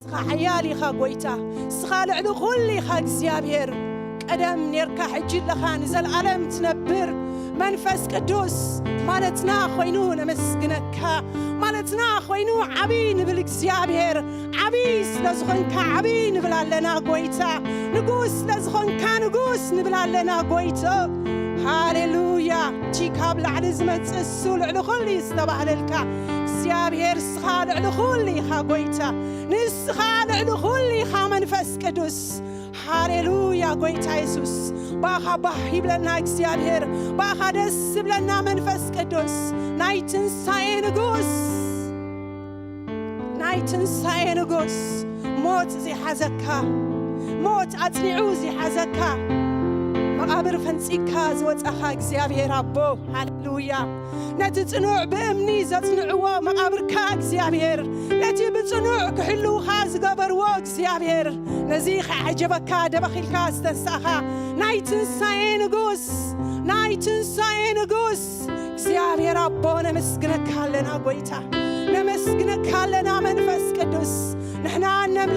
ንስኻ ሓያል ኢኻ ጎይታ፣ ንስኻ ልዕሊ ኩሉ ኢኻ እግዚኣብሔር። ቀደም ኔርካ፣ ሕጂ ኣለኻ፣ ንዘለኣለም ትነብር። መንፈስ ቅዱስ ማለትና ኮይኑ ነመስግነካ፣ ማለትና ኮይኑ ዓቢ ንብል እግዚኣብሔር። ዓቢ ስለ ዝኾንካ ዓቢ ንብል ኣለና ጎይታ። ንጉስ ስለ ዝኾንካ ንጉስ ንብል ኣለና ጎይታ። ሃሌሉያ። እቲ ካብ ላዕሊ ዝመጽእ እሱ ልዕሊ ኩሉ እዩ ዝተባህለልካ እግዚኣብሔር፣ ንስኻ ልዕሊ ኩሉ ኢኻ ጎይታ። ንስኻ ልዕሊ ኩሉ ኢኻ መንፈስ ቅዱስ። ሃሌሉያ ጎይታ የሱስ፣ ብኣኻ ባህ ይብለና እግዚኣብሔር፣ ብኣኻ ደስ ይብለና መንፈስ ቅዱስ። ናይ ትንሳኤ ንጉስ፣ ናይ ትንሳኤ ንጉስ፣ ሞት ዘይሓዘካ፣ ሞት ኣጽኒዑ ዘይሓዘካ፣ መቓብር ፈንጺካ ዝወጻኻ እግዚኣብሔር ኣቦ፣ ሃሌሉያ። ነቲ ጽኑዕ ብእምኒ ዘጽንዕዎ መቓብርካ እግዚኣብሔር፣ ነቲ ብጽኑዕ ክሕልውኻ ዝገበርዎ እግዚኣብሔር፣ ነዚ ከዓጀበካ ደበኺልካ ዝተንሳእኻ ናይ ትንሳኤ ንጉስ፣ ናይ ትንሳኤ ንጉስ እግዚኣብሔር ኣቦ፣ ነመስግነካ ኣለና ጎይታ፣ ነመስግነካ ኣለና መንፈስ ቅዱስ። ንሕና